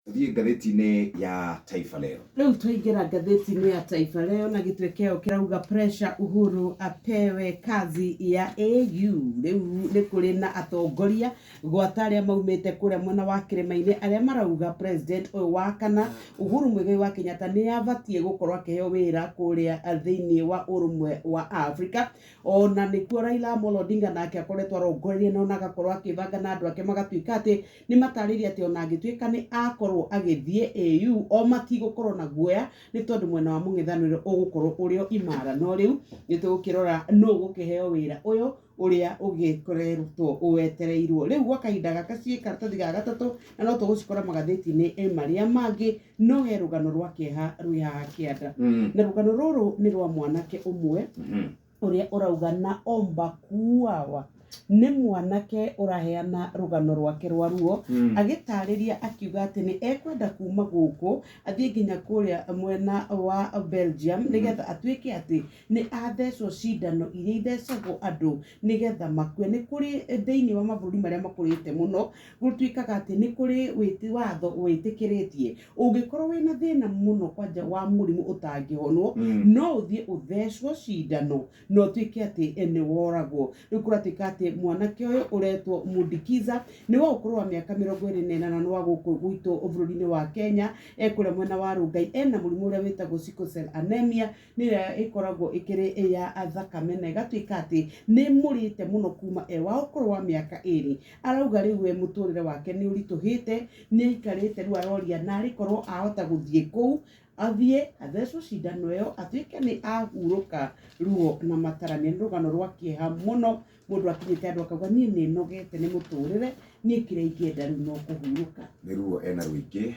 Tũthiĩ ngathĩti-inĩ ya Taifa Leo. Rĩu twaingĩra ngathĩti-inĩ ya Taifa Leo na gĩtwe kĩayo kĩrauga pressure Uhuru apewe kazi ya AU. Rĩu nĩ kũrĩ na atongoria gwata arĩa maumĩte kũrĩa mwena wa kĩrĩma-inĩ arĩa marauga president ũyũ wa kana Uhuru Muigai wa Kenyatta nĩ abatiĩ gũkorwo akĩheo wĩra kũrĩa thĩinĩ wa ũrũmwe wa Afrika. Ona nĩkuo Raila Amolo Odinga nake akoretwo arongoreirie na ona agakorwo akĩbanga na andũ ake magatuĩka atĩ Nĩ matarĩirie atĩ o na angĩtuĩka nĩ akorwo agĩthiĩ AU, o matigũkorwo na guoya nĩ tondũ mwena wa mũng'ethanĩro ũgũkorwo ũrĩ o imara. No rĩu nĩ tũgũkĩrora nũ ũgũkĩheo wĩra ũyũ ũrĩa ũgĩkoretwo wetereirwo. Rĩu gwa kahinda gaka ciĩ karatathi ga gatatũ na no tũgũcikora magathĩti-inĩ marĩa mangĩ, no he rũgano rwa kĩeha rwĩ haha kĩanda. Na rũgano rũrũ nĩ rwa mwanake ũmwe ũrĩa ũrauga naomba kuuawa nĩ mwanake ũraheana rũgano rwake rwa ruo agĩtarĩria akiuga atĩ nĩ ekwenda kuma gũkũ athiĩ nginya kũrĩa mwena wa Belgium nĩgetha atuĩke atĩ nĩ athecwo cindano iria ithecagwo andũ nĩgetha makue. Nĩ kũrĩ thĩinĩ wa mabũrũri marĩa makũrĩte mũno gũtuĩkaga atĩ nĩ kũrĩ watho wĩtĩkĩrĩtie ũngĩkorwo wĩna thĩna mũno kwanja wa mũrimũ ũtangĩhonwo no ũthiĩ ũthecwo cindano na ũtuĩke atĩ nĩ woragwo. Rĩu kũratuĩka atĩ mwanake ũyũ ũretwo Mundikiza nĩ wa ũkũrũ wa mĩaka 28 na nĩ wa gũkũ gwitũ bũrũri-inĩ wa Kenya, e kũrĩa mwena wa Rongai, ena mũrimũ ũrĩa wĩtagwo sickle cell anemia, nĩ ĩrĩa ĩkoragwo ĩkĩrĩ ya thakame na ĩgatuĩka atĩ nĩ ĩmũrĩte mũno kuma e wa ũkũrũ wa mĩaka 2. Arauga rĩu we mũtũrĩre wake nĩ ũritũhĩte, nĩ aikarĩte rĩu aroria narĩ korwo ahota gũthiĩ kũu, athiĩ athecwo cindano ĩyo atuĩke nĩ ahurũka ruo na matarania. Nĩ rũgano rwa kĩeha mũno, mũndũ akinyĩte handũ akauga niĩ nĩ nogete nĩ mũtũrĩre, niĩ kĩrĩa ingĩenda rĩu no kũhurũka. Nĩ ruo ena rũingĩ.